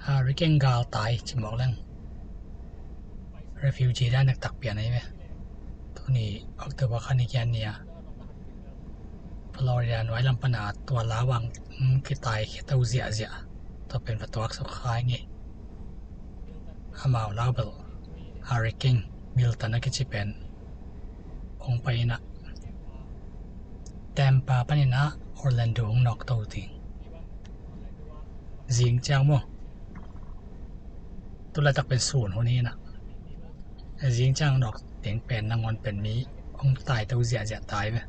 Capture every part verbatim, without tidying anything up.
Hurricane gal tai ci mawk leng. Refugee dan nak tak pian ai ve. Tuni October kha ni kian ni a Florida nuai lam pana tua lau ang kitai khia to ziahziah. Tua pen va tuak suk khai nge. Amau lau bel Hurricane Milton a kici pen hong pai ina Tampa panina Orlando hong nawk to ding. Zing ciang maw? Tulaitak pen sun hun hi ina. Zing ciang nawk ding pen nangawn pen mi hong tai to ziahziah tai ve.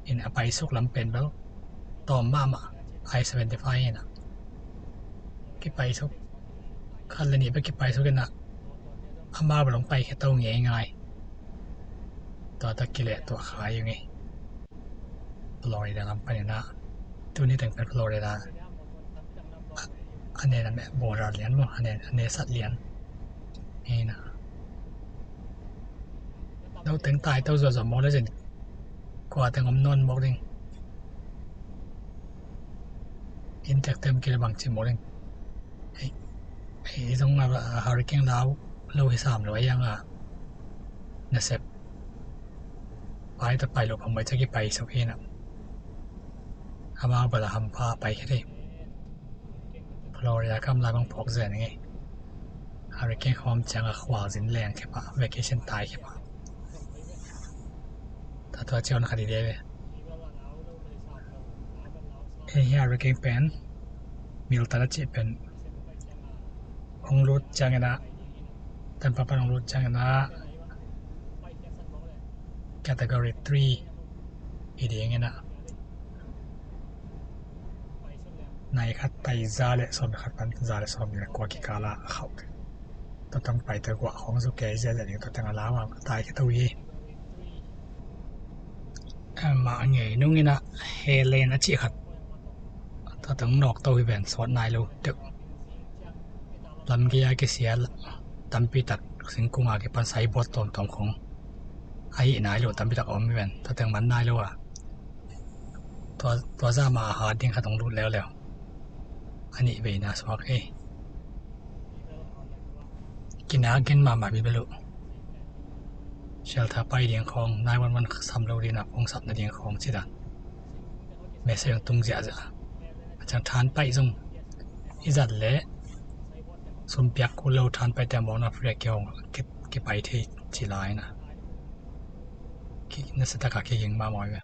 In a paisuk lam pen bel tawm mahmah I seventy five ina. Kipaisuk khat le nih bek kipaisuk ina. Amau bel hong paikhia to ngeingai. Tua tak kileh tua khai ung ei. Florida lam panina tuni teng pen Florida a nena meh border lian maw, a ne sat lian. Hina. Lo teng tai to zuazua maw le zin kua teng om nawn mawk ding. Inn tek tem kile bang ci mawk ding. Hei zong a hurricane lau lo hi sam lo a iang a nasep. Pai ta pai lo phambai ca kipai suk hina. Amau bala hampha pai khia thei. Florida kam lai bang phawk zen nge. Hurricane khawm ciang a khual zin leng khia pah, vacation tai khia pah. Tatua cion kha dide ve. Hei hi hurricane pen Milton a cih pen hong lut ciangin ah Tampa pan hong lut ciangin ah category three hi dingin ah nai khat tai za le sawm khat pan za le sawm le kua kikala khauh. Tatang pai ta guah khong zu kei zia zia ding tatang a lau a tai khe to hi. Mah ngei nungin ah Helen a cih khat tatang nawk to hi ven sawt nai lo deuh. Lam gei a kisia tampi tak singkung a kipan sai buat tawmtawm khong a hih nai lo tampi tak a om hi ven tatang man nai lo a. Tua zama a hat ding khat hong lut leuleu. A nih veina suak ei. Kina gen mahmah bibel uh. Shelter pai ding khawng nine one one sam lo dina phone sap nading khawng ci dan. Message hong tung ziahziah. A ciang than paih zong i zat leh sumpiak kul lo than paih te mawkna free a kihong kipai thei ci lai na. Nasatak a kiging mahmah hi ve.